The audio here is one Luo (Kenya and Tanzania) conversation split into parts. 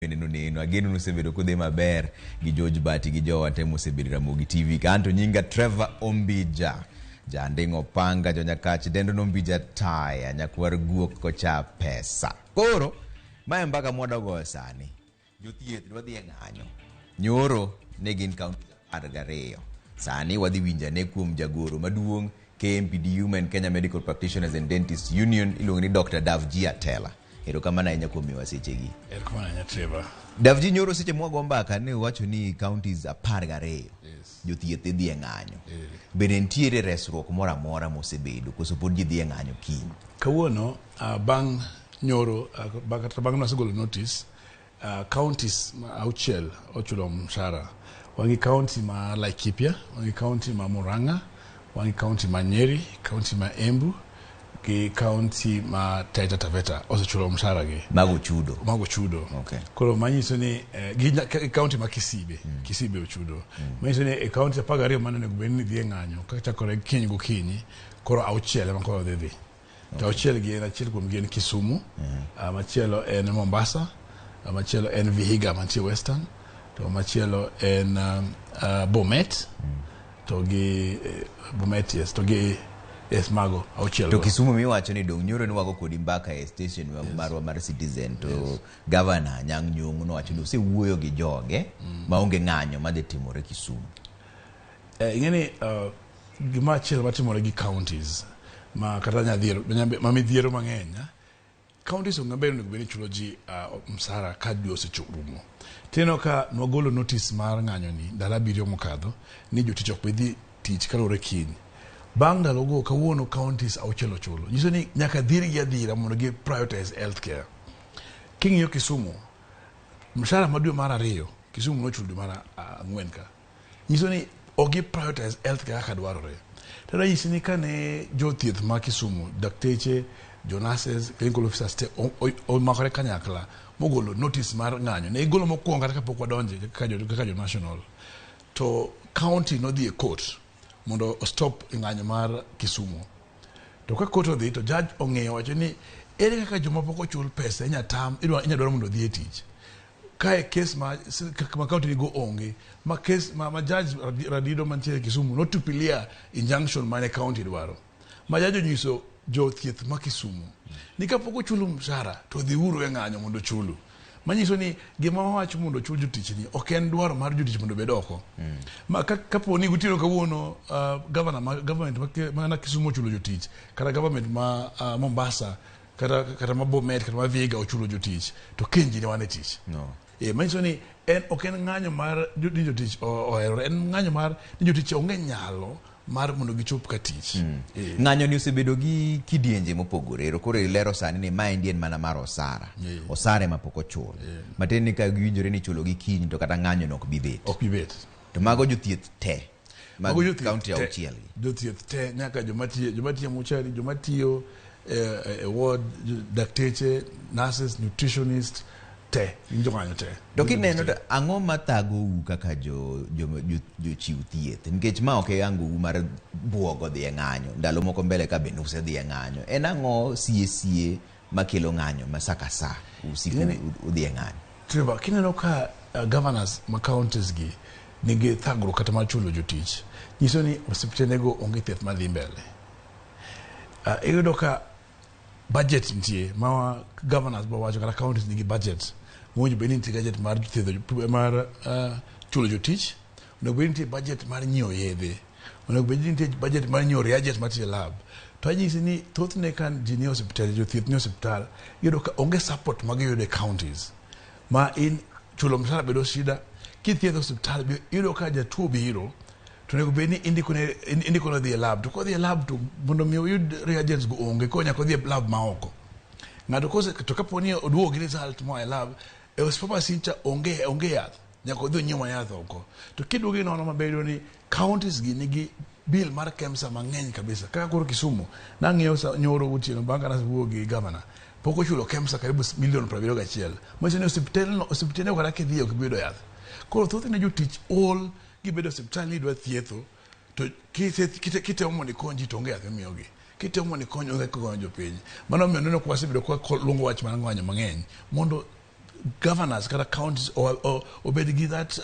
Bende noneno ageno nusebedo kudhi maber gi George Bati gi jowa te mosebedo Ramogi TV ka. Anto nyinga Trevor Ombija Janding' Opanga Jonyakach dendo Nombija Taya nyakwar guok kocha pesa. Koro mae mbaka mwadogo sani. Jothieth dwa dhi e ng'anyo. Nyoro ne gin counties 12. Sani wadhi winjo ane kuom jagoro maduong' KMPDU ma en Kenya Medical Practitioners and Dentists Union iluongo ni Dr. Davji Atela. Erokamano ahinya kuom miyowa sechegi. Erokamano ahinya Trevor. Davji nyoro seche mwago mbaka ne uwacho ni counties 12 Yes. jothieth idhi e ng'anyo. Eh. Bende nitiere resruok moro amora mosebedo koso pod ji dhi e ng'anyo kiny? Kawuono bang' nyoro kata bang' nwasegolo notice counties ma auchiel ochulo mshahara. Wan gi county ma Laikipia, wan gi county ma Murang'a, wan gi county ma Nyeri, county ma Embu gi county ma Taita Taveta osechulo mshahara gi. Mago chudo. Mago chudo. Okay. Koro manyiso ni gi county ma Kisii be, Kisii be ochudo. Manyiso ni e county 12 mane onego bed ni dhi e ng'anyo kachakore kiny gokinyi, koro auchiel ema koro dhi dhi. To auchiel gi en achiel kuom gi en Kisumu, machielo en Mombasa, machielo en Vihiga mantie Western, to machielo en Bomet, to gi Bomet yes, to gi yes mago auchiel To go. Kisumu miwacho ni dong' nyoro nwago kodi mbaka e station marwa mar Citizen to Governor Anyang' Nyong'o nowacho ni osewuoyo gi joge maonge ng'anyo madhi timore Kisumu. Ing'e ni gima achiel matimore gi counties ma kata nyadhiero ma midhiero mang'eny counties onge ber onego bed ni chulo ji msara ka dwe oserumo. Tineno ka nwagolo notice mar ng'anyo ni ndalo 7 mokadho ni jotich ok bi dhi tich kaluwore kiny. Bang' ndalogo kawuono counties auchiel ochulo. Nyiso ni nyaka dhirgi adhira mondo gi prioritize healthcare. King'iyo Kisumu, mshahara ma dwe mar 2 Kisumu nochulo dwe mar 4 ka. Nyiso ni ok gi prioritize healthcare kaka dwarore. To ranyisi ni kane jothieth ma Kisumu, dakteche, jo nurses, clinical officers te omakore kanyakla mogolo notice mar ng'anyo. Ne gigolo mokwongo kata kapok wadonje kaka jo national. To county nodhi e court mondo stop ng'anyo mar Kisumu. To ka court odhi to judge ong'iyo wacho ni ere kaka joma pok ochul pesa inya tam inya dwaro mondo odhi e tich. Kae case ma county nigo onge ma case ma judge Radido mantiere Kisumu notupilia injunction mane county dwaro. Ma judge onyiso jothieth ma Kisumu ni kapok ochulu mshahara to dhiuru e ng'anyo mondo ochulu. Manyiso ni gima wawacho mondo ochul jotich ni ok en dwaro mar jotich mondo obed oko. Ma kapo ni gotieno kawuono governor ma government ma Kisumu ochulo jotich kata government ma Mombasa kata ma Bomet kata ma Vihiga ochulo jotich to kiny ji ne wan e tich. No. Manyiso ni en ok en ng'anyo mar ni jotich oherore, en ng'anyo mar ni jotich onge nyalo mar mondo gichop ka tich. Ng'anyo ni osebedo gi kidienje mopogore. Ero koro ilero sani ni maendi en mana mar osara. Osara ema pok ochul. Matiende ni ka giwinjore ni ichulo gi kiny to kata ng'anyo no ok bi bet. Ok bi bet. To mago jothieth te. Mag Mago jothieth county te. auchiel gi. Jothieth te nyaka joma tiyo mochari, joma tiyo e ward, dakteche, nurses, nutritionist te, gin jong'anyo te. To kineno to ang'o mathagou kaka jochiw thieth? Nikech ma ok e angou mar buogo dhi e ng'anyo. Ndalo moko mbele ka bende usedhi e ng'anyo. En ang'o sie sie makelo ng'anyo ma sa ka sa usiko udhi e ng'anyo? Trevor, kineno ka governors ma counties gi nigi thagruok kata mar chulo jotich, nyiso ni osiptendego onge thieth madhi mbele. Iyudo ka budget nitie ma governors bo wacho kata counties nigi budget mowinjo bed ni nitie budget mar thiedho mar chulo jotich, onego bed ni nitie budget mar nyiewo yedhe, onego bed ni nitie budget mar nyiewo reagents matiyo e lab. To anyisi ni thothne ka ji nie osiptal, jothieth nie osiptal, iyudo ka onge support ma giyudo e counties ma in chulo mshahara bedo shida. Kithiedho osiptal iyudo ka jatuo biro to onego bed ni indikone dhi e lab, to kodhi e lab to mondo mi oyud reagents go onge, koro nyaka odhi e lab ma oko. Ng'ato kose to kapo ni oduogo gi result moa e lab e pharmacy cha onge yath, nyaka odhi onyiew yath oko. To kiduogo inono maber iyudo ni counties gi nigi bill mar KEMSA mang'eny kabisa. Kaka koro Kisumu nang'iyo nyoro gotieno bang' ka nasewuoyo gi governor, pok ochulo KEMSA karibu milion 71. Manyiso ni osiptende kata kidhi ok ibi yudo yath. Koro thothne jotich ol gibedo e osiptal ni idwa thietho to kitemo mondo ikony ji to onge yath mimiyogi. Kitemo mondo ikony onge kaka ikonyo jopiny. Mano omiyo neno ka wasebedo ka waluongo wach mar ng'anyo mang'eny mondo Governors kata counties obed gi that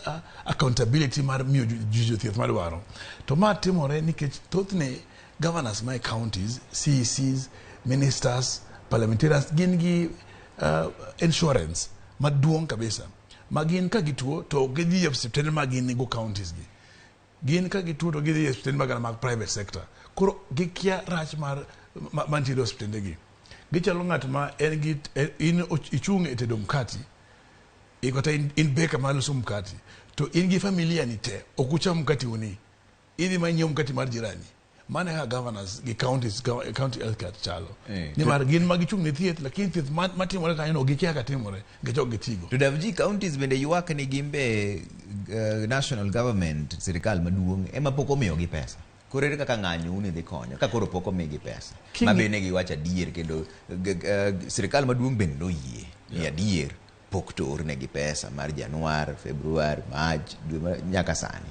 accountability mar miyo ji jothieth madwaro. To ma timore nikech thothne governors ma e counties, CECs, ministers, parliamentarians gin gi insurance maduong' kabisa ma gin ka gituo to ok gidhi e osiptende ma gin go counties gi. Gin ka gituo to gidhi e osiptende mag private sector. Koro gikia rach mar mantiere e osiptende gi. Gichalo ng'at ma en gi in ichung' e tedo mkati, kata in baker mar loso mkati, to in gi familia ni te ok ucham mkati uni, idhi ma inyiew mkati mar jirani. Mano e kaka governors gi counties, county health care chalo. Nimar gin ma gichung' ne thieth, lakini thieth matimore kanyo no gikia kaka timore nikech ok gitigo. To Davji, counties bende ywak ni gin be national government, sirikal maduong' ema pok omiyogi pesa. Koro ere kaka ng'anyo uni dhi konyo ka koro pok omigi pesa? Ma bende giwacho adier kendo sirikal maduong' bende noyie ni adier pok to ornegi pesa mar Januar, Februar, March, dwe nyaka sani.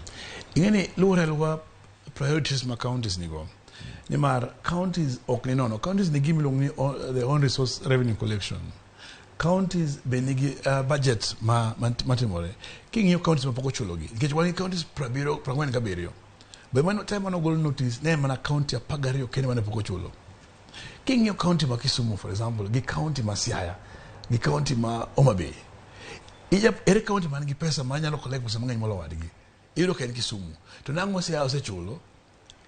Ing'e ni luwore aluwa priorities ma counties nigo. Nimar counties ok ni nono. Counties nigi gima iluongo ni the own resource revenue collection. Counties be nigi budget matimore. King'iyo counties ma pok ochulogi, nikech wan gi counties 47. Be mano time mane ogol notice ne en mana county 12 kende mane pok ochulo. King'iyo county ma Kisumu, for example, gi county ma Siaya, gi county ma Homa Bay, ere county man gi pesa ma nyalo collect pesa mang'eny moloyo wadgi? Iyudo ka en Kisumu. To nang'o Siaya osechulo,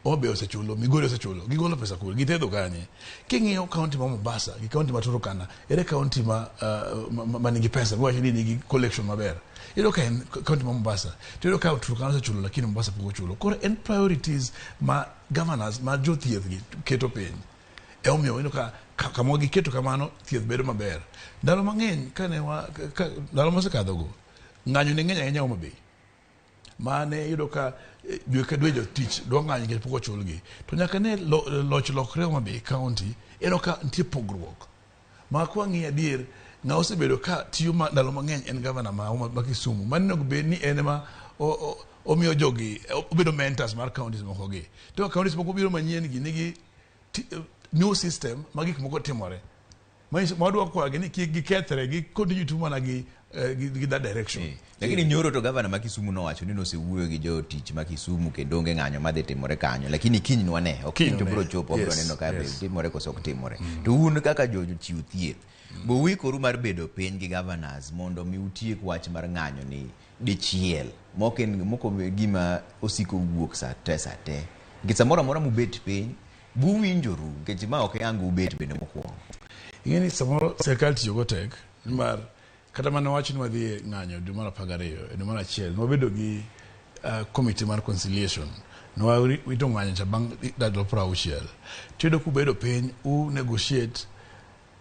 Homa Bay osechulo, Migori osechulo, gigolo pesa kure, githedho kanye? King'iyo county ma Mombasa gi county ma Turkana, ere county ma nigi pesa miwacho ni nigi collection maber? Iyudo ka en county ma Mombasa. To iyudo ka Turkana osechulo lakini Mombasa pok ochulo. Koro en priorities ma governors ma jothieth gi keto piny. Emomiyo iyudo ka kama giketo kamano thieth bedo maber. Ndalo mang'eny kane wa ndalo mosekadho go, ng'anyo ne ng'eny ahinya Homa Bay. Mane iyudo ka dwe ka dwe jotich dwa ng'anyo nikech pok ochulgi. To nyaka ne loch lokre Homa Bay county, iyudo ka nitie pogruok. Ma kwang'iyo adier, ng'a osebedo ka tiyo ndalo mang'eny en governor ma Kisumu. Mano onego bed ni en ema omiyo jogi, obedo mentors mar counties moko gi. To counties moko biro manyien gi nigi new system ma gik moko timore. Manyiso ma wadwa kwayogi ni kik gikethre, gi continue to mana gi that direction. Lakini nyoro to governor ma Kisumu nowacho ni nosewuoyo gi jotich ma Kisumu kendo onge ng'anyo madhi timore kanyo. Lakini kiny nwane, ok kiny to biro chopo, wabiro neno ka be timore koso ok timore. To un kaka jochiw thieth, bo uikoru mar bedo piny gi governors mondo mi utiek wach mar ng'anyo ni dichiel, mok en moko gima osiko wuok sa te sa te. Nikech samoro amora mubet piny, buwinjoru nikech ma ok yang ubet bende mokwongo. Ing'e ni samoro sirkal tiyo go tek, nimar kata mana wach ni wadhi e ng'anyo dwe mar 12, e dwe mar 1, nwabedo gi committee mar conciliation. Nwawito ng'anyo cha bang' ndalo 60. Tiyudo kubedo piny, u negotiate,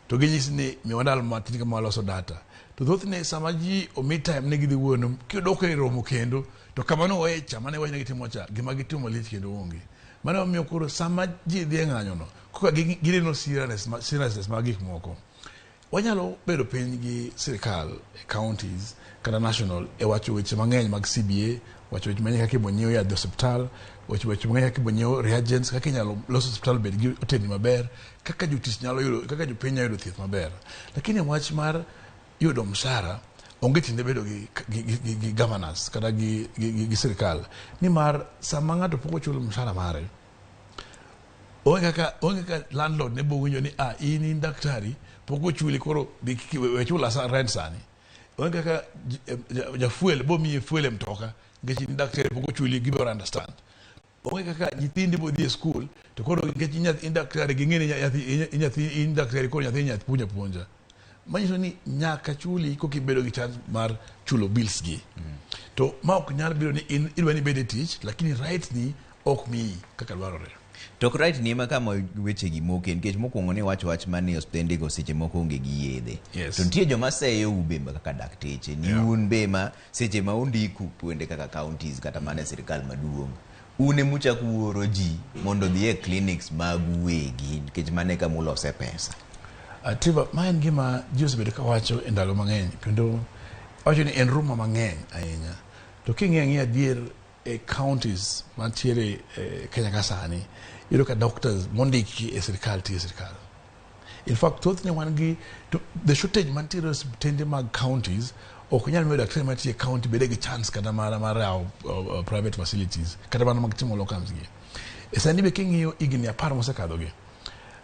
to ginyisi ni miwa ndalo matin kama waloso data. To thothne sama ji omi time ni gidhi wuoyo no, kidok e romo kendo, to kama nowe cha, mane iwacho ni gitimo cha, gima gitimo lich kendo onge. Mano emomiyo koro sama ji dhi e ng'anyo no, koka gineno seriousness mag gik moko. Wanyalo bedo piny gi sirikal e counties kata national e wacho weche mang'eny mag CBA, wacho weche mang'eny kaka ibiro nyiew yath e osiptal, wacho weche mang'eny kaka ibiro nyiew reagents, kaka inyalo loso osiptal bed gi otendni maber, kaka jotich nyalo yudo, kaka jopiny nyalo yudo thieth maber. Lakini wach mar yudo mshahara onge tiende bedo gi governors kata gi sirikal, nimar sama ng'ato pok ochulo mshahara mare, onge kaka landlord ne bowinjo ni in daktari pok ochuli koro we chula rent sani. Onge kaka jafuel bo miyi fuel e mtoka nikech in daktari pok ochuli, gibiro understand. Onge kaka nyithindi bo dhi e school to koro nikech in daktari ging'e ni nyathi in daktari koro nyathi nyathi puonja puonja. Manyiso ni nyaka chuli koka ibedo gi chance mar chulo bills gi. To ma ok nyal bedo ni in idwa ni ibed e tich lakini right ni ok miyi kaka dwarore. To ok right ni ema kama weche gi moke, nikech mokwongo ni wacho wach mane osiptende go seche moko onge gi yedhe. To nitie joma seyo u be kaka dakteche, ni un be ma seche ma ondiku kuonde kaka counties kata mana e sirikal maduong'. Un emuchako uoro ji mondo odhi e clinics magu wegi nikech mano e kama ulose pesa. Trevor, ma en gima ji osebedo ka wacho e ndalo mang'eny kendo wacho ni en rumour mang'eny ahinya. To king'iyo ang'iya adier e counties mantiere e Kenya ka sani, iyudo ka doctors mondiki e sirikal tiyo e sirikal. In fact, thothne wan gi the shortage mantiere e osiptende mag counties ok nyal miyo daktari mantie e county bede gi chance kata mar yawo private facilities kata mana mag timo locums gi. E sani be king'iyo higni 10 mosekadho gi,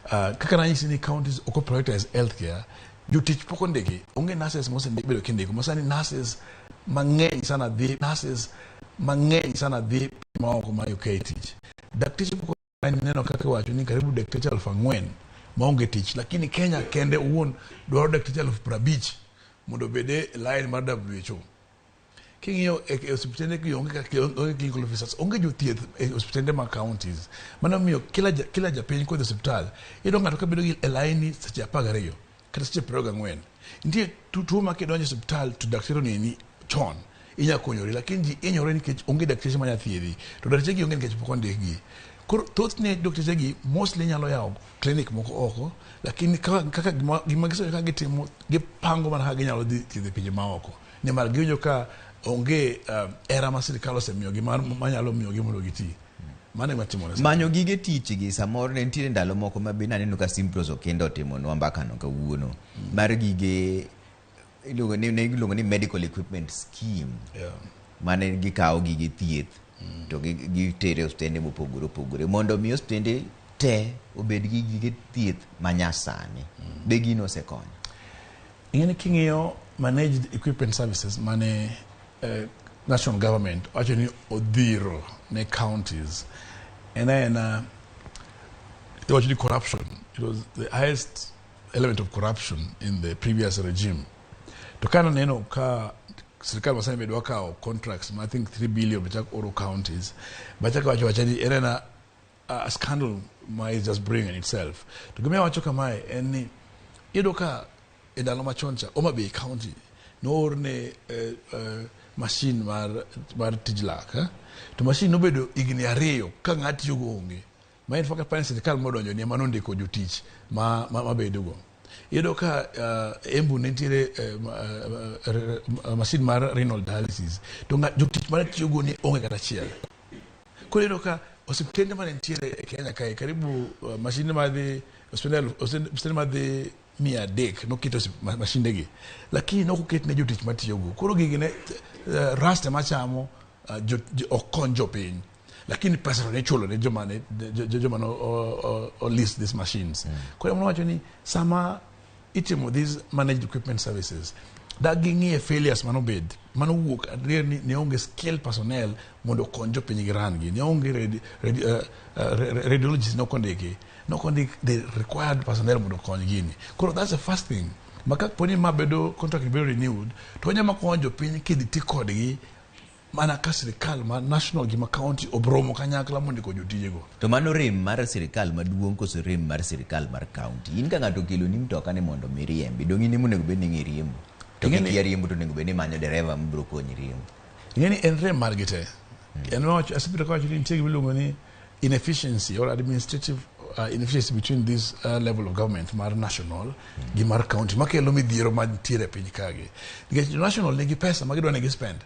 kaka nanyisi ni counties ok prioritize healthcare, jotich pok ondiki, onge nurses mosebedo kindiko. Masani nurses mang'eny sana dhi, nurses mang'eny sana dhi maoko ma UK tich. Dakteche pok neno kaka iwacho ni karibu dakteche 4,000 maonge tich, lakini Kenya kende owuon dwaro dakteche 50,000 mondo obed e line mar WHO. King'iyo e osiptende gi onge kaka onge clinical officers, onge jothieth e osiptende mag counties. Mano miyo kila japiny kodhi e osiptal, iyudo ng'ato ka bedo gi e line seche 12 kata seche 24. Nitie tuo ma kidonjo e osiptal to daktari oneni chon, inya konyori, lakini ji hinyore nikech onge dakteche manya thiedhi. To dakteche gi onge nikech pok ondikgi. Koro thothne dakteche gi mostly nyalo yawo clinic moko oko, lakini kaka gima gisebedo ka gitimo, gipango mana kaka ginyalo dhi thiedho e pinje maoko. Nimar giwinjo ka onge era ma sirikal osemiyogi manyalo miyogi mondo giti. Mano ema timore sani. Manyo gige tich gi samoro ne nitiere ndalo moko ma be naneno ka Simprose Okinda otimonwa mbakano kawuono mar gige iluongo ni ne iluongo ni medical equipment scheme mane gikawo gige thieth to gitere osiptende mopogore opogore mondo mi osiptende te obed gi gige thieth manyasani. Be gino osekonyo? Ing'eni king'iyo managed equipment services mane national government wacho ni odhiro ne counties, en aena iwacho ni corruption, it was the highest element of corruption in the previous regime. To ka naneno ka sirikal masani be dwa kawo contracts ma I think 3 billion bachak oro counties, bachak wacho wacha ni en aena a scandal ma is just brewing in itself. To gima awacho kamae en ni iyudo ka e ndalo machon cha Homa Bay County noorne machine mar tij lak, eh? To machine nobedo higni 2 ka ng'a tiyogo onge. Ma in fact apani sirikal modonjo ni ema nondiko jotich ma mabedogo. Iyudo ka Embu ne nitiere machine mar renal dialysis to jotich mane tiyogo ni onge kata achiel. Koro iyudo ka osiptende mane nitiere e Kenya kae karibu mashinde madhi osiptende madhi 300 noketo mashinde gi, lakini nok oket ne jotich matiyogo. Koro gigi ne rust ema chamo, ok kony jopiny, lakini pesa to ne ichulo ne joma ne o lease these machines. Koro ema wacho ni sama itimo these managed equipment services, da ging'iye failures manobed manowuok adier ni ne onge skilled personnel mondo okony jopiny gi run gi, ne onge radiologists, nokondik the required personnel mondo okony gini. Koro that's the first thing ma ka poni ma bedo contract bedo renewed to onyama konyo jopiny kidhi ti kodgi mana ka sirikal ma national gi ma county obromo kanyakla mondiko jotijego. To mano rem mar sirikal maduong' koso rem mar sirikal mar county? In ka ng'ato okeloni mtoka ni mondo mi riembi, dong' in ema onego bed ni ing'e riembo? To kikia riembo to onego bed ni imanyo dereva mabiro konyi riembo. Ing'e ni en rem margi te. En wacho asebedo kawacho ni nitie gima iluongo ni inefficiency or administrative inefficiency between this level of government mar national gi mar county makelo midhiero mantiere e piny kagi. Nikech national nigi pesa ma gidwa ni gispend.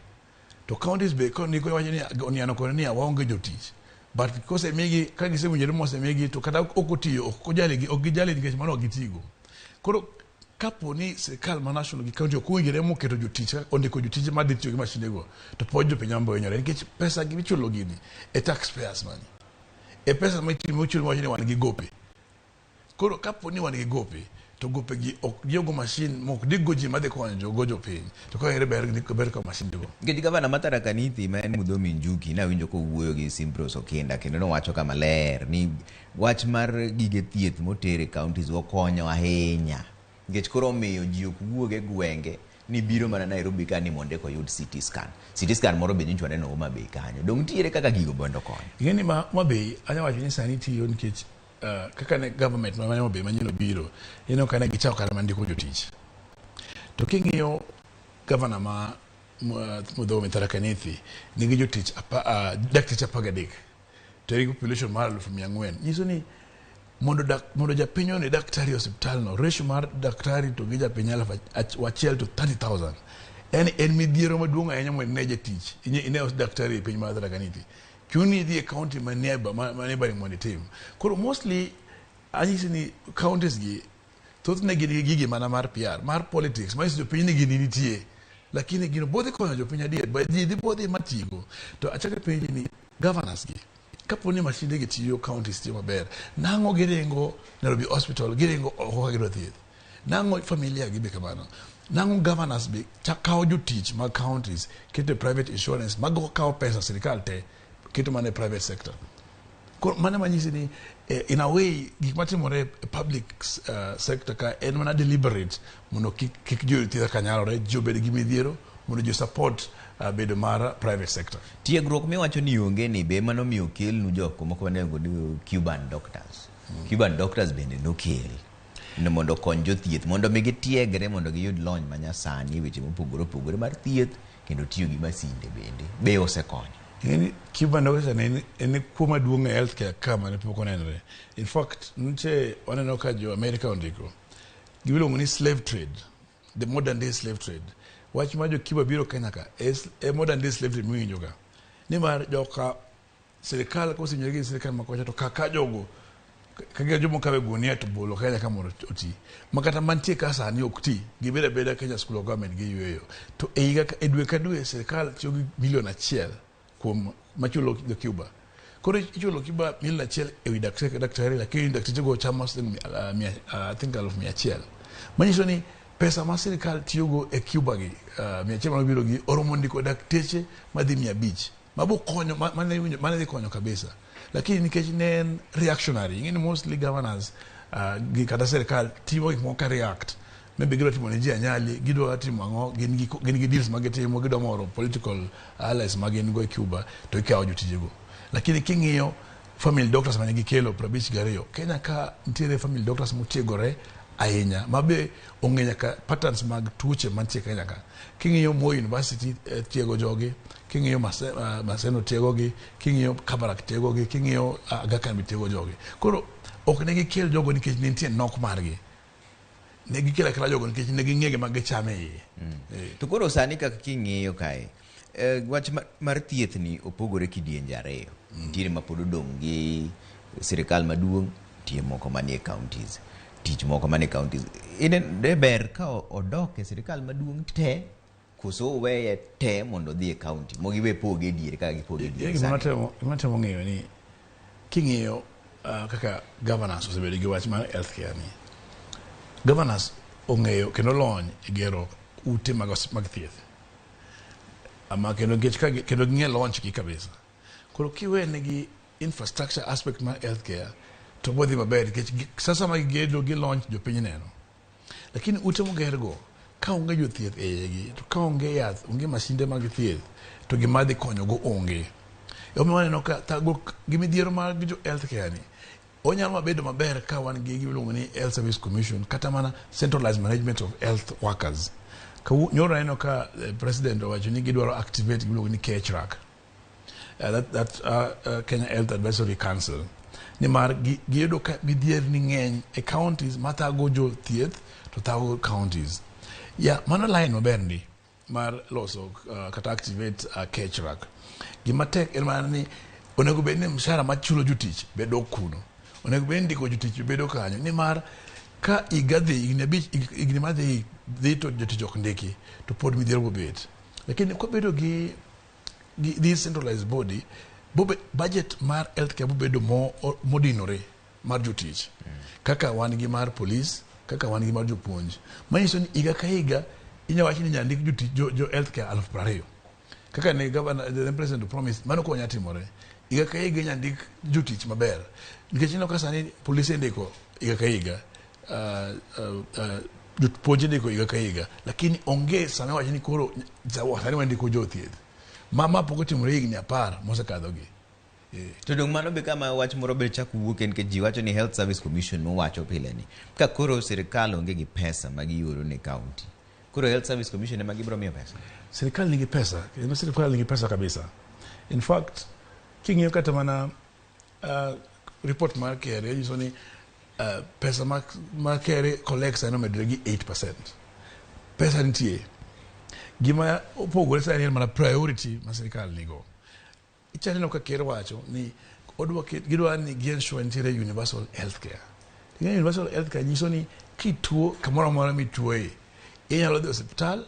To counties be ko wacho ni oniano kod ni waonge jotich. But kosemigi ka gisewinjore mosemigi to kata ok otiyo ok ojali gi ok gijali nikech mano ok gitigo. Koro kapo ni sirikal ma national gi county ok owinjore moketo jotich ondiko jotije madhi tiyo gi mashinde go to pod jopiny mambo hinyore nikech pesa gi michulo gini e taxpayers money. E pesa mitimo ichulo wacho ni wan gi gope. Koro kapo ni wan gi gope to gope gi ok giongo machine mok dikgo ji madhi konyo go jopiny to koro ere ber ka machine go. Nikech gavana ma Tharaka Nithi ma en Muthomi Njuki nawinjo kowuoyo gi Simprose Okinda kendo nowacho kama ler ni wach mar gige thieth moter e counties okonyo ahinya nikech koro omiyo ji ok wuog e gwenge ni biro mana Nairobi ka ni mondo eka oyud CT scan. CT scan moro be nyocha waneno Homa Bay kanyo. Dong' nitiere kaka gigo bende okonyo. Ing'e ni ma Homa Bay anya wacho ni sani tiyo nikech kaka ne government ma Homa Bay manyien obiro ineno ka ne gichako kata mana ndiko jotich. To king'iyo gavana ma Muthomi Tharaka Nithi nigi jotich dakteche 13 to en gi population mar 400,000 nyiso ni mondo japiny one daktari e osiptal no ratio mar daktari to gi japiny 1,000 to 30,000 en midhiero maduong' ahinya mondo ine jatich ine daktari e piny mar Tharaka Nithi. Chuni idhi e county ma neighboring mondo itim. Koro mostly anyisi ni counties gi Thothne gin gi gigi mana mar PR, mar politics, manyiso jopiny ni gini nitie. Lakini gino bodhi konyo jopiny adier, ba ji dhi bodhi matigo. To achako penji ni governors gi, kapo ni mashinde gi tiyo, counties tiyo maber, nang'o giringo Nairobi Hospital, giringo oko ka gidwa thieth? Nang'o familia gi be kamano? Nang'o governors be kawo jotich mag counties, keto e private insurance, mago kawo pesa sirikal te, keto mana e private sector? Koro mano manyisi ni in a way gik matimore e public sector ka en mana deliberate mondo kik ji oyud thieth kaka nyalore, ji obed gi midhiero mondo ji support bedo mar private sector. Tiegruok miwacho ni onge ni be ema nomiyo okelnu jok moko mane ni Cuban doctors. Cuban doctors bende nokel ni mondo okony jothieth mondo mi gitiegre mondo giyud lony manyasani e weche mopogore opogore mar thieth kendo tiyo gi masinde bende be osekonyo. Ing'eni Cuban doctors en kuo maduong' e healthcare ka mane pok onenore. In fact, nitie waneno ka jo America ondiko gimiluongo ni slave trade, the modern day slave trade. Wach mar jo Cuba biro Kenya ka e modern day slave trade miwinjo ka. Nimar joka sirikal kosewinjore gi sirikal ma kocha to kaka jogo kaka joma kawe gunia to bolo Kenya ka mondo oti. Ma kata mantie ka sani ok ti, gibedo abeda Kenya School of Government giyueyo. To e higa e dwe ka dwe sirikal tiyo gi milion 1 kuom machulo jo Cuba. Koro ichulo Cuba milion 1 ewi daktari ka daktari, lakini dakteche go chamo siling I think 100,000. Manyiso ni pesa ma sirikal tiyogo e Cuba gi 100 mabiro gi oromo ndiko dakteche madhi 500 mabo konyo mane dhi konyo kabisa. Lakini nikech ne en reactionary, ing'e ni mostly governors gi kata sirikal timo gik moko ka react. Maybe gidwa timo ne ji anyali, gidwa timo ang'o, gin gi deals ma gitimo, gidwa moro political allies ma gin go e Cuba, to ikawo jotijego. Lakini king'iyo family doctors mane gikelo 52, Kenya ka nitiere family doctors motiegore ahinya, ma be ong'e nyaka patterns mag tuoche mantie Kenya ka. King'iyo Moi University tiego jogi, king'iyo Maseno tiegogi, king'iyo Kabarak tiegogi, king'iyo Aga Khan be tiego jogi. Koro ok ne gikel jogo nikech ne nitie nok margi. Ne gikelo akela jogo nikech ne ging'e gima gichamo e iye. To koro sani kaka king'iyo kae, wach mar thieth ni opogore kidienje ariyo. Nitiere ma pod odong' gi sirikal maduong', nitie moko manie counties. Tich moko manie counties. De ber ka odok e sirikal maduong' te, koso oweye te mondo odhi e county, mogiwe poge e diere kaka gipoge e diere Gima sani. Gima temo ng'eyo ni king'iyo kaka governors osebedo gi wach mar healthcare ni governors ong'eyo kendo lony e gero ute mag thieth ama kendo nikech ka kendo ging'e launch gi kabisa. Koro kiwenegi infrastructure aspect mar healthcare to bodhi maber nikech sasa ma gigedo gi launch jopiny neno. Lakini ute mogergo ka onge jothieth e igi to ka onge yath, onge masinde mag thieth to gima dhi konyogo onge. Emomiyo waneno ka thagruok gi midhiero mag jo healthcare ni onyalo mabedo maber ka wan gi gima iluongo ni Health Service Commission kata mana centralized management of health workers. Nyoro aneno ka president owacho ni gidwaro activate gima iluongo ni KHRAC. That Kenya Health Advisory Council. Nimar giyudo ka midhierni ng'eny e counties mathago jothieth to thago counties. Ya, mano line maber ndi mar loso kata activate KHRAC. Gima tek en mana ni onego bed ni mshahara machulo jotich be dok kuno. Onego bed ni ndiko jotich bedo kanyo nimar ka higa dhi higni 5 higni madhi dhi to jotich ok ndiki to pod midhiero bobet. Lakini kwabedo gi this centralized body bobe, budget mar healthcare bobedo modinore mar jotich kaka wan gi mar police kaka wan gi mar jopuonj manyiso ni higa ka higa inya wach ni nyandik jotich jo healthcare 20,000 kaka ne governor the president promise mano konya timore higa ka higa inya ndik jotich maber nikech ineno ka sani polise indiko higa ka higa jopuonj indiko higa ka higa lakini onge sama iwacho ni koro sani wandiko jothieth ma pok otimore higni 10 mosekadhogi. To dong mano be kama wach moro be chak wuok en nikech ji wacho ni Health Service Commission mowacho pile ni ka koro sirikal onge gi pesa ma gioro ne county koro Health Service Commission ema gibiro miyo pesa. Sirikal nigi pesa kendo sirikal nigi pesa kabisa. In fact king'iyo kata mana report mar KRA nyiso ni pesa ma KRA collect sani omedore gi 8%. Pesa nitie. Gima opogore sani en mana priority ma sirikal nigo. Ichaneno ka ker wacho ni odwa gidwa ni gi ensure nitiere universal healthcare. Ing'eyo universal healthcare nyiso ni kituo kamoro amora mituoe, inyalo dhi osiptal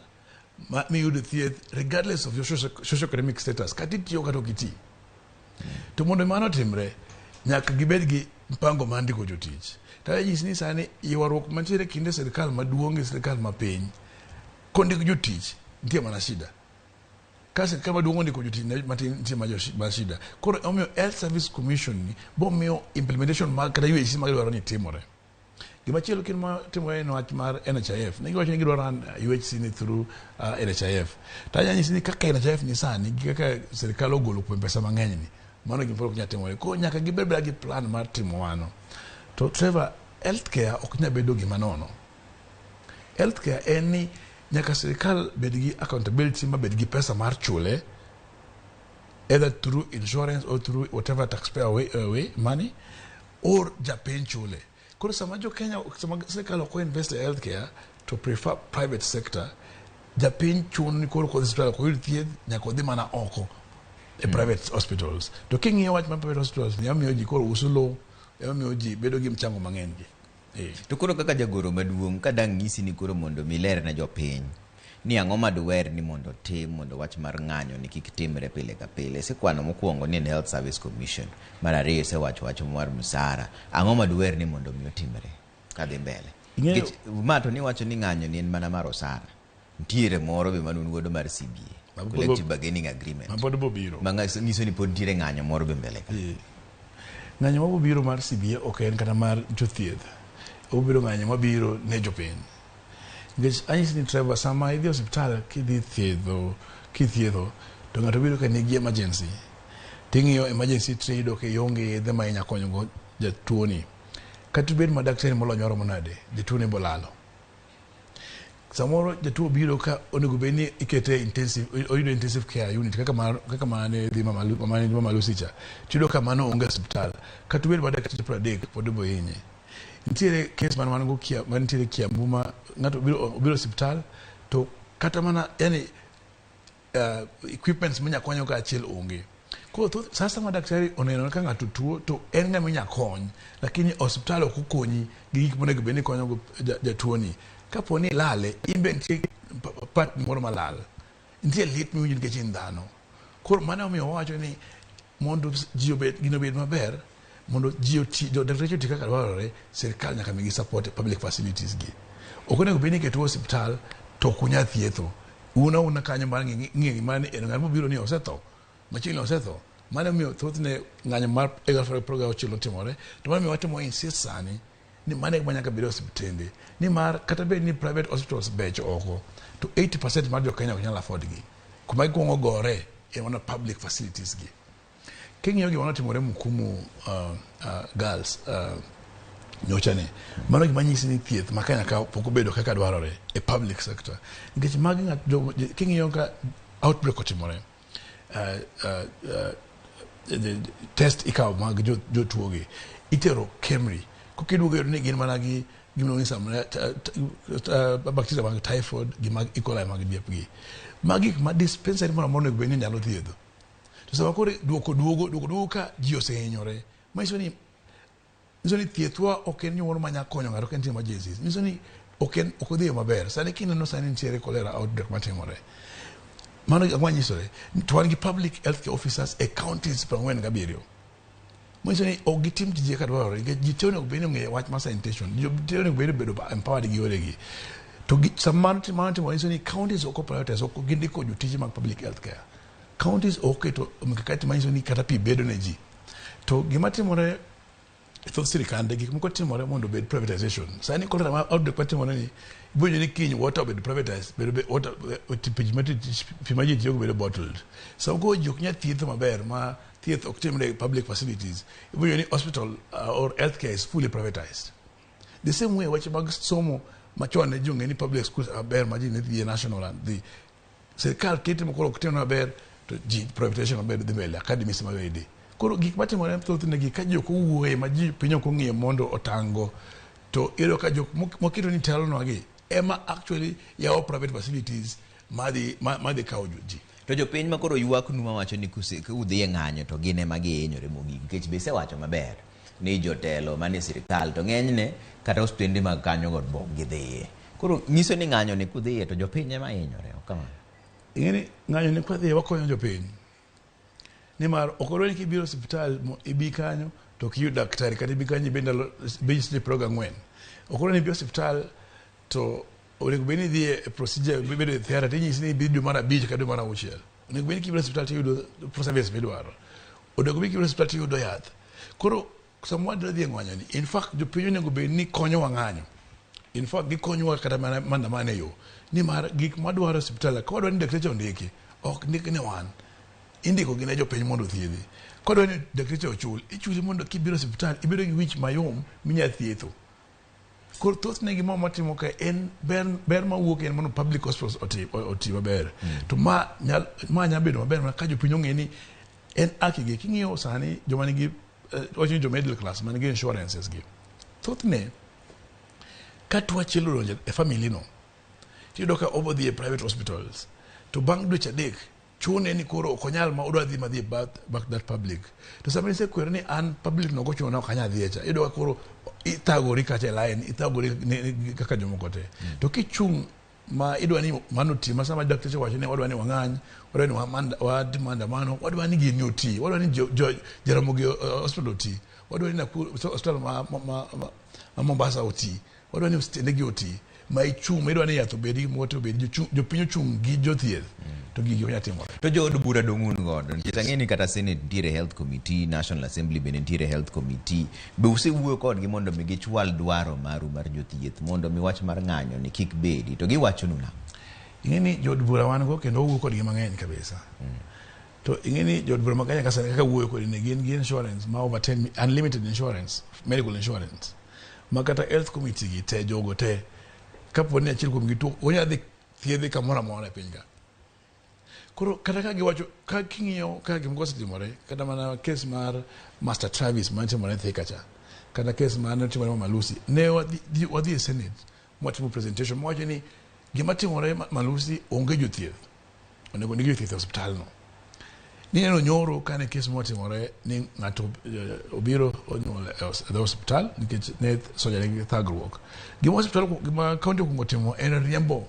miyud thieth regardless of your socio-economic status, kata itiyo kata ok iti. To mondo mano otimre, nyaka gibed gi mpango mar ndiko jotich. To anyisi ni sani ywaruok mantiere kinde sirikal maduong' gi sirikal mapiny kondik jotich nitie mana shida. Ka sirikal maduong' ondiko jotich matin nitie mana shida. Koro omiyo Health Service Commission ni bomiyo implementation mag kata UHC magidwaro ni timore. Gimachielo kendo matimore en wach mar NHIF. Ne giwacho ni gidwaro run UHC ni through NHIF. To anya nyisi ni kaka NHIF ni sani gi kaka sirikal ogolo kuom pesa mang'eny ni, mano gima pod ok nyal timore. Koro nyaka gibed gi plan mar timo mano. To Trevor, healthcare ok nyal bedo gima nono. Healthcare en ni nyaka sirikal bed gi accountability ma bed gi pesa mar chule either through insurance or through whatever taxpayer way money or japiny chule. Koro sama jo Kenya, sama sirikal ok invest e healthcare to prefer private sector, japiny chuno ni koro kodhi osiptal ok oyud thieth, nyaka odhi mana oko e private hospitals. To king'iyo wach mar private hospitals ni emiyo ji koro uso lowo, emiyo ji bedo gi mchango mang'eny gi. To koro kaka jagoro maduong' ka dang' nyisi ni koro mondo miler ne jopiny ni ang'o maduwer ni mondo tim mondo wach mar ng'anyo ni kik timre pile ka pile. Isekwano mokwongo ni en Health Service Commission, mar ariyo isewacho wach mar msara. Ang'o maduwer ni mondo mi otimre kadhi mbele? Nikech ma to niwacho ni ng'anyo ni en mana mar osara. Nitiere moro be manun godo mar CBA, Collective Bargaining Agreement. Ma pod bobiro. Ma nyiso ni pod nitiere ng'anyo moro be mbele ka. Ng'anyo mabobiro mar CBA ok en kata mar jothieth. Obiro ng'anyo mabiro ne jopiny. Nikech anyisi ni Trevor, sama idhi osiptal kidhi thiedho, kithiedho, to ng'ato biro ka nigi emergency. Ting'iyo emergency tray iyudo ka ionge yedhe ma inya konyogo jatuo ni. Kata ibed ma daktari molony maromo nade, jatuo ni bolalo. Samoro jatuo biro ka onego bed ni ikete intensive, oyudo intensive care unit kaka mar, kaka mane dhi Mama Lucy cha. Tiyudo ka mano onge osiptal. Kata obed ma dakteche 30 pod ibo hinye. Nitiere case man wan go kia, mantiere Kiambu ma ng'ato obiro osiptal to kata mana yani equipments minya konyo ka achiel onge. Koro thoth sasa ma daktari oneno ka ng'ato tuo to en ng'ama inya kony, lakini osiptal ok okonyi gi gik monego bed ni konyo go jatuo ni. Kapo ni ilale, in be nitie part moro malal. Nitie lit miwinjo nikech in dhano. Koro mano omiyo wawacho ni mondo ji obed, gino obed maber, mondo ji oti, jo dakteche oti kaka dwarore, sirikal nyaka migi support e public facilities gi. Ok onego bed ni iketo osiptal to ok unyal thietho. Un auna kanyo mar ng'e gima ni en ng'at mobiro ni osetho, machiegni osetho. Mano omiyo thothne ng'anyo mar 2026 notimore, to mano omiyo watimo insist sani ni mano e gima nyaka bed e osiptende. Nimar kata bed ni private hospitals becho oko, to 80% mar jo Kenya ok nyal afford gi. Kuma gikuongo gore en mana public facilities gi. King'iyo gima notimore Mukumu girls nyocha ni, mano gima nyisi ni thieth ma Kenya ka pok obedo kaka dwarore e public sector. Nikech magi ng'at jo, king'iyo ka outbreak otimore, test ikawo mag jotuo gi, itero KEMRI. Kokiduogo yudo ni gin mana gi gimiluongo ni bacteria mag typhoid gi mag E. coli mag diep gi. Magi gik ma dispensary moro amora onego bed ni nyalo thiedho. To sama koro duoko duogo ka ji osehinyore, manyiso ni nyiso ni thiethwa ok en gimoro manya konyo ng'ato ka nitie emergencies. Nyiso ni ok en ok odhi maber. Sani kineno sani nitiere cholera outbreak matimore. Mano ang'o nyisore? To wan gi public health care officers e counties 47. Manyiso ni ok gitim tije kaka dwarore nikech ji te onego bed ni ong'eyo wach mar sanitation. Ji te onego bed ni obedo empowered gi yoregi. To sama mano timore nyiso ni counties ok prioritize, ok gindiko jotije mag public health care. Counties ok oketo mikakati manyiso ni kata pi bedo ne ji. To gima timore e thoth sirikande, gik moko timore mondo obed privatization. Sani cholera ma outbreak matimore ni, iwinjo ni kiny water obed privatized, bedo be water, pi ma ji tiyogo bedo bottled. Sama koro ji ok nyal thietho maber ma thieth ok timre e public facilities, iwinjo ni hospital or healthcare is fully privatized. The same way weche mag somo machon ne ji ong'e ni public schools maber ma ji ne dhi e national and dhi. Sirikal kete mokoro ok timre maber to ji privatization maber dhi mbele, academies mawede. Koro gik matimore thothne gi ka ji ok owuoye ma ji piny ok ong'iyo mondo otang'go, to iyudo ka jok moketo ni telonwa gi ema actually yawo private facilities madhi kawo ji. To jopiny ma koro ywak nu mawacho ni udhi e ng'anyo to gin ema gihinyore mogik, nikech be isewacho maber ni jotelo manie sirikal to ng'enyne kata osiptende mag kanyo go bok gidhiye. Koro nyiso ni ng'anyo ni kudhiye to jopiny ema hinyore, ok kamano? Ing'e ni ng'anyo ni kwadhiye wakonyo jopiny. Nimar ok odwa ni kibiro osiptal ibi kanyo to ok iyud daktari kata ibi kanyo ibed ndalo ibed seche 24. Ok odwa ni ibi osiptal to onego bed ni idhi e procedure ibedo e theatre tinyisi ni ibi dwe mar abich kata dwe mar auchiel. Onego bed ni kibiro osiptal tiyudo service midwaro. Onego bed ni kibiro osiptal tiyudo yath. Koro sama wadwa dhi e ng'anyo ni, in fact jopiny onego bed ni konyowa ng'anyo. In fact gikonyowa kata mana maandamano e yo. Nimar gik mwadwaro e osiptal ka wadwa ni dakteche ondiki, ok ndik ne wan. Indiko gi ne jopiny mondo othiedhi. Ka wadwa ni dakteche ochul, ichuli mondo kibiro e osiptal ibedo gi wich mayom minya thietho. Koro thothne gima watimo ka en ber, ber mawuok en mondo public hospitals oti, oti maber. To ma nyal, ma nyalo bedo maber mana ka jopiny ong'e ni en haki gi. King'iyo sani joma nigi wacho ni jo middle class man gi insurances gi. Thothne ka tuo achiel odonjo e family no, tiyudo ka obo dhi e private hospitals. To bang' dweche adek chune ni koro ok onyal ma odwa dhi madhi e back that public. To sama isekwero ni an public no ok ochuno ok anyal dhiye cha, iyudo ka koro ithagori kacha e line, ithagori kaka jomoko te. To kichung' ma idwa ni mano oti, ma sama dakteche wacho ni wadwa ni wang'any, wadwa ni watim maandamano, wadwa ni gini oti, wadwa ni Jaramogi hospital oti, wadwa ni Nakuru hospital ma Mombasa oti, wadwa ni osiptende gi oti, ma ichung' ma idwa ni yath obedi, gimoro te obedi, jopiny ochung' gi jothieth, to gigi ok nyal timore. To jood bura dong' un godo, nikech ang'e ni kata Senate nitiere health committee, National Assembly bende nitiere health committee. Be usewuoyo kodgi mondo mi gichwal dwaro maru mar jothieth mondo mi wach mar ng'anyo ni kik bedi, to giwachonu nang'o? Ing'e ni jood bura wan go kendo wawuoyo kodgi mang'eny kabisa. To ing'e ni jood bura ma Kenya ka sani kaka wuoyo kodi ni gin gi insurance ma over 10 unlimited insurance, medical insurance. Ma kata health committee gi te jogo te kapo ni achiel kuom gi tuo onyalo dhi thiedhe kamoro amora e piny ka. Koro kata ka giwacho ka king'iyo kaka gik moko osetimore, kata mana kes mar Master Travis mane timore Thika cha, kata kes mane timore Mama Lucy, ne wadhi e Senate mwatimo presentation mwawacho ni gima timore Malusi onge jothieth, onego nigi jothieth e osiptal no. Nineno nyoro kane kes motimore ni ng'ato obiro onyuol e dho osiptal nikech ne soja nigi thagruok. Gima osiptal gima county okuongo timo en riembo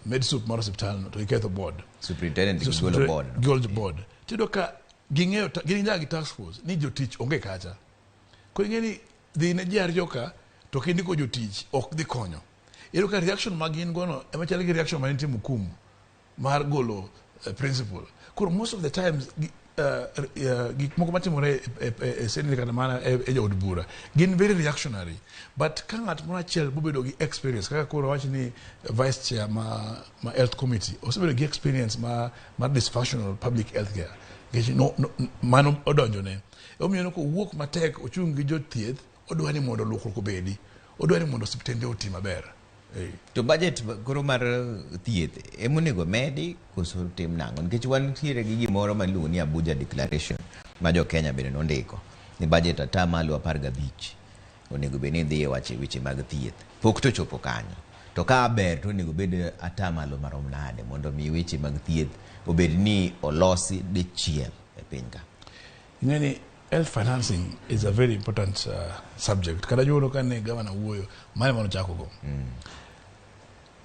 med sup mar osiptal no to giketho board. Superintendent gigolo board no. Gigolo board. Tiyudo ka ging'eyo gin nyaka gi task force ni jotich onge kacha. Koro ing'e ni dhi ne ji ariyo ka to kindiko jotich ok dhi konyo. Iyudo ka reaction ma gin go no ema chal gi reaction mane nitie Mukumu mar golo principal. Koro most of the times gik moko matimore e Senate kata mana e jood bura gin very reactionary. But ka ng'at moro achiel bobedo gi experience kaka koro wach ni vice chair ma health committee osebedo gi experience ma dysfunctional public health care nikech no, mano odonjone. Omiyo kowuok matek ochung' gi jothieth odwa ni mondo lokruok obedi, odwa ni mondo osiptende oti maber. To budget koro mar thieth emonego medi koso tim nang'o? Nikech wantiere gi gimoro ma iluongo ni Abuja Declaration ma jo Kenya bende nondiko ni budget 15% onego bed ni dhi e weche mag thieth. Pok to chopo kanyo. To ka ber to onego bed atamalo marom nade mondo mi weche mag thieth obed ni olosi dichiel e piny ka. Ing'e ni health financing is a very important subject. Kata nyoro kane gavana wuoyo, mano ema nochako go.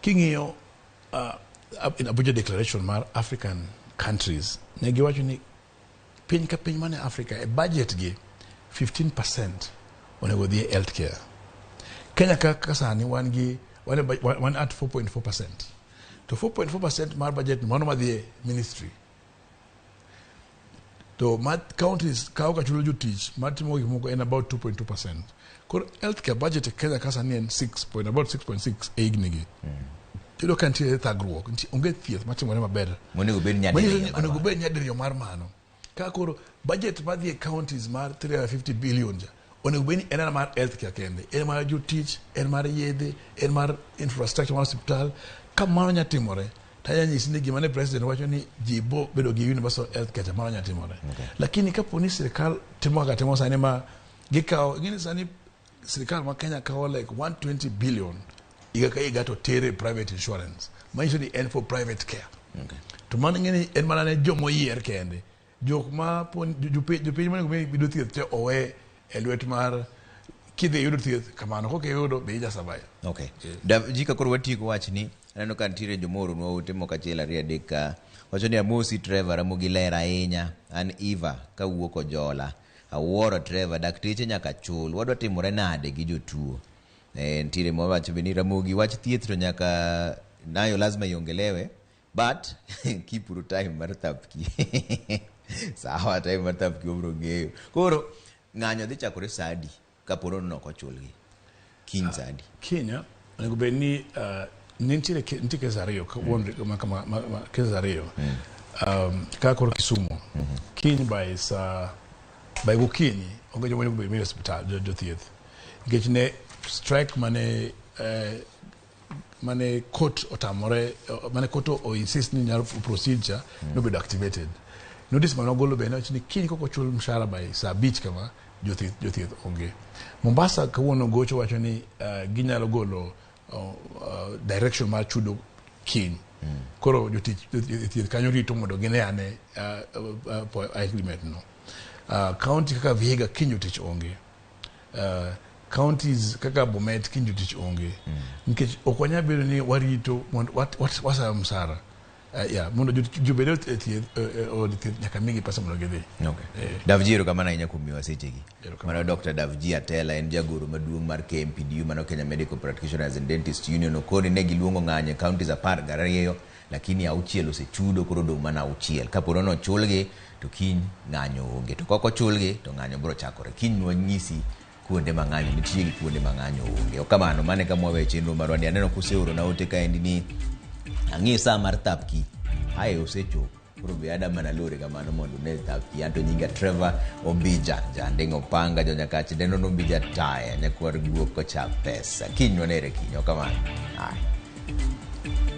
King'iyo in Abuja Declaration mar African countries, ne giwacho ni piny ka piny mane Africa e budget gi 15% onego dhi e healthcare. Kenya ka sani wan gi wan at 4.4%. To 4.4% mar budget mano madhi e ministry. To ma counties kawo ka chulo jotich matimo gik moko en about 2.2%. Koro healthcare budget e Kenya ka sani en 6 point, about 6.6 e higni gi. Iyudo ka nitie thagruok, nitie onge thieth matimore maber. Monego bed Manyiso nyadiriyo ni mar onego mano. bed nyadiriyo mar mano. Ka koro budget madhi e counties mar 350 billion cha, onego bed ni en mar healthcare kende, en mar jotich, en mar yedhe, en mar infrastructure mar osiptal. Ka mano nya timore, to anya nyisi ni gima ne president wacho ni ji bo bedo gi universal healthcare cha mano nya timore. Lakini kapo ni sirikal timo kaka timo sani ma gikawo, ing'e ni sani sirikal ma Kenya kawo like 120 billion higa ka higa to tere private insurance. Manyiso ni en for private care. To mano ing'e ni en mana ne jomoyier kende. Jok ma jopiny monego bed ni yudo thieth te owe e lwet mar kidhi yudo thieth kamano kok iyudo be ija survive. Okay. Da, ji ka koro watieko wachni, aneno ka nitiere joma ooronwa ote moko achiel ariyo adek ka wacho ni amosi Trevor, Ramogi ler ahinya. An Eva kawuok Ojola. Awuoro Trevor, dakteche nyaka chul. Wadwa timore nade gi jotuo? Eh, nitiere mowacho be ni Ramogi wach thieth to nyaka nayo lazima iongelewe but kipuro time mar thapki. Sawa, time mar thapki wabro ng'eyo. Koro ng'anyo dhi chakore saa adi kapo ni ok ochulgi? Kiny saa adi? Kenya onego bed ni nitiere nitie cases ariyo cases ariyo kaka koro Kisumu kiny by saa by gokinyi onge joma onego bed ni e osiptal jothieth nikech ne strike mane mane court otamore mane court o insist ni nyalo procedure nobedo activated. Notice mane ogolo be nowacho ni kiny kok ochul mshahara by saa 5 kama jothieth onge. Mombasa kawuono gocho wacho ni ginyalo golo direction mar chudo kiny. Koro jotich jothieth kanyo rito mondo gine ane agreement no. County kaka Vihiga kiny jotich onge. Counties kaka Bomet kiny jotich onge. Nikech ok wanyal bedo ni warito mondo wasayo msara. Yeah, mondo jobed e thieth od thieth nyaka migi pesa mondo gidhi. Okay. Davji, erokamano ahinya kuom miyowa sechegi. Erokamano. Mano Dr. Davji Atela en jagoro maduong' mar KMPDU, mano Kenya Medical Practitioners and Dentists Union. Okoni ne giluongo ng'anyo e counties 12, lakini 6 osechudo, koro odong' mana 6. Kapo ni ochulgi to kiny ng'anyo onge. To kok ochulgi to ng'anyo biro chakore. Kiny wanyisi kuonde ma ng'anyo nitie gi kuonde ma ng'anyo onge. Ok kamano, mano e kama waweyo chenro marwa ni. Aneno kuseorona ote kaendi ni ang'i saa mar thapki. Ae osechopo. Koro be ada mana lore kamano mondo une thapki. Anto nyinga Trevor Ombija, janding' opanga, jonyakach dendo Ombija taya, nyakwar guok kocha pesa. Kiny wanere kiny, ok kamano. Aye.